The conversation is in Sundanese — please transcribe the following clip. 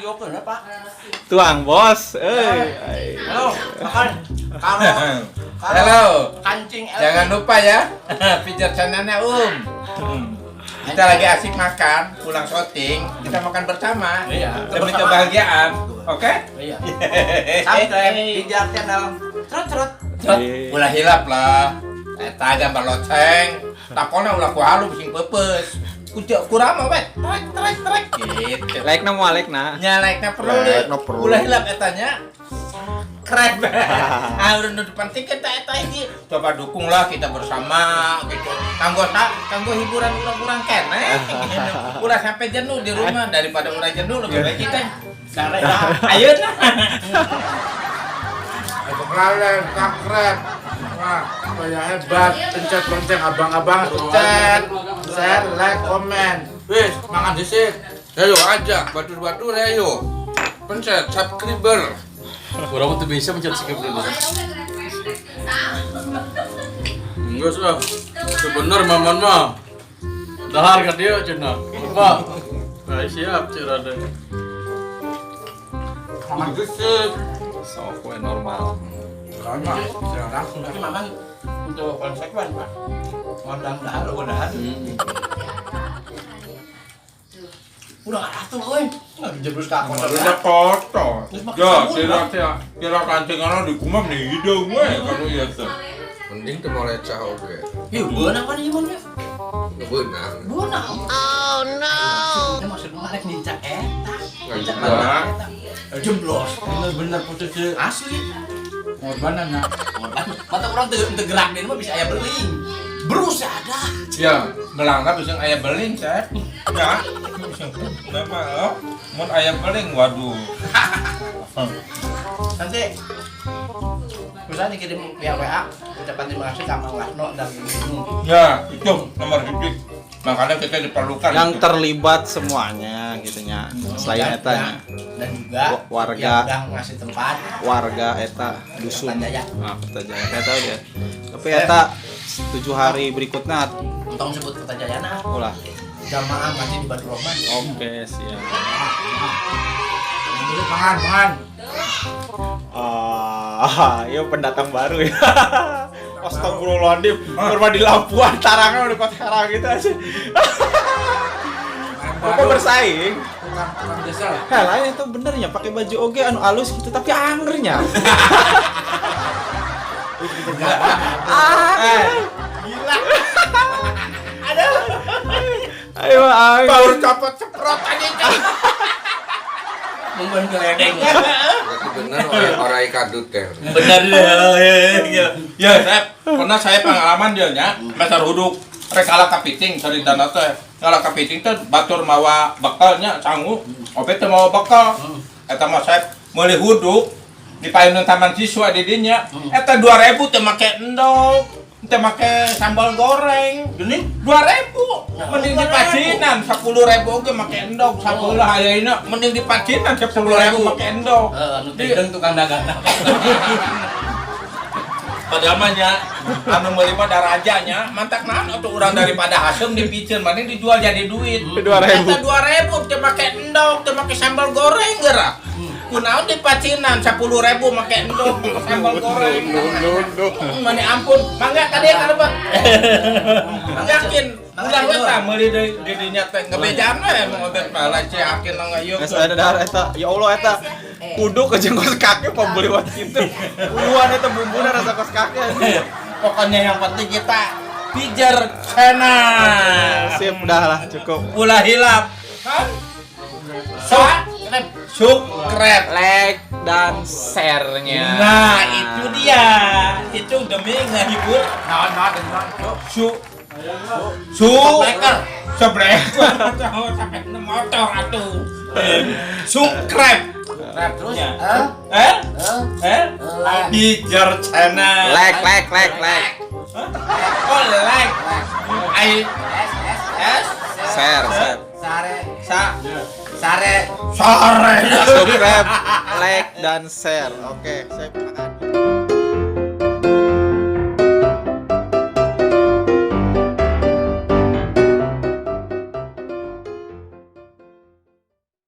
Videokeun ya, Pak. Tuang bos, euy. Halo, makan. Kalau kalau Halo. kancing LP. Jangan lupa ya, pijat channelnya Um. Kita lagi asik makan, pulang syuting, kita makan bersama. Iya. Demi kebahagiaan, oke? Iya. Subscribe Pijar Channel. Cerot cerot. Cerot, ulah hilap lah. Eta gambar loceng, takona ulah ku halu sing peupeus. Kucek kurang we, trek trek trek gitu. Like na moal like na. Nya like na perlu. Like na perlu. Ulah hilap etanya. Subscribe. Ah, udah nu penting kita eta ini. Coba dukunglah kita bersama gitu. Kanggo kanggo hiburan urang-urang keneh. Ulah sampai jenuh di rumah, daripada urang jenuh lebih baik kita Sare lah. Ayeuna. Kalian subscribe. Wah, kayak hebat. Pencet lonceng abang-abang, pencet, share, like, komen. Wis, makan dhisik. Ayo ajak batur-batur ayo. Pencet subscriber. Orang tuh bisa mencet skip dulu. Enggak sudah. Sebenar maman mah. Dahar ka dia cenah. Lupa. Nah, siap cik rada. Makan dhisik. Sok we normal. Karena jangan langsung. Tapi maman untuk konsekuen, Pak. Ngondang dahar, dahar. Udah nggak atuh, euy. Nggak dijebus ka kotor. Udah kotor. Terus makan Ya, sabun, kira kira kira kancingan dikumam nih hidung we kalau iya tuh. Mending teu mau lecah oge. Ih, beunang kan ieu mah. Beunang. Beunang. Oh no. Itu maksud mah rek nincak eta. Nincak Nah. eta. Jeblos. Bener-bener posisi Asli. korbanannya. Korban. Mata urang teu teu gerak deui mah bisa aya beling. Berus ada. Ya, melangkah bisa aya beling, Sep. Ya. Kenapa? Oh? Mun aya beling, waduh. Nanti misalnya dikirim via WA ucapan terima kasih sama Lasno dan Gunung. Ya, itu nomor hiji. Makanya kita diperlukan Yang itu. terlibat semuanya gitu nya. Selain Dan- eta nya. Dan juga Warga. yang udah ngasih tempat Warga eta dusun. Kertajaya. Ah, Kertajaya. Eta dia. Tapi eta 7 hari berikutnya Entong sebut Kertajaya nah. ulah. Jamaah ngaji di Batu Rahman. Oke, siap. Jadi makan, makan. Ah, iya pendatang baru ya. Astagfirullahaladzim, kurma di lampuan tarangnya udah kot herang gitu aja. Kok bersaing? Tukang tukang desa lah. Heh, lain itu benernya pakai baju oge anu alus gitu tapi angernya. Ah, Gila. Ayo ayo. Baru copot ceprot aja. Mungkin geledeng. Berarti bener orai kadut teh. Bener ya. Ya, saya pernah saya pengalaman dia nya, meser huduk rek kalah kapiting ceritana teh. Kalah kapiting teh batur mawa bekalnya sangu, obet teh mawa bekal. Eta mah saya meuli huduk di payunan taman siswa di dinya. Eta 2000 teh make endog, teh make sambal goreng. Gini 2000 mending di pacinan 10.000 oge make endog sabelah ayeuna mending di pacinan 10.000 make endog. Heeh, nu tideng tukang dagang. Padahal mah nya anu meuli mah darajanya mantak naon atuh urang daripada haseum dipiceun mending dijual jadi duit. 2000. Eta 2000 teu make endog, teu make sambal goreng geura. Kunaon di pacinan 10.000 make endog, make sambal goreng. Mane ampun, mangga ka dieu ka lebet. Yakin, ulah we tah meuli di dinya teh ngebejaan we emang obet mah lain si yakin mah ieu. Geus ada dahar eta. Ya Allah eta. Kuduk aja kos kaki pembeli wat gitu. Uluan eta bumbuna rasa kos kaki anjing. Pokoknya yang penting kita pijar channel. Sip, udah lah cukup. Ulah hilap. Kan? Subscribe. Like dan share-nya. Nah, itu dia. Itu demi ngehibur Nah, nah, nah, Su Su Subscriber. Subscriber sampai motor atuh. Subscribe. Subscribe terus. Ya. Eh? Eh? Eh? Eh? Like. Pijar channel. Like, like, like, like. Oh, like. I S S S Share, share. Sare Sa Sare Sore. Subscribe, like dan share. Oke, sip. Makan.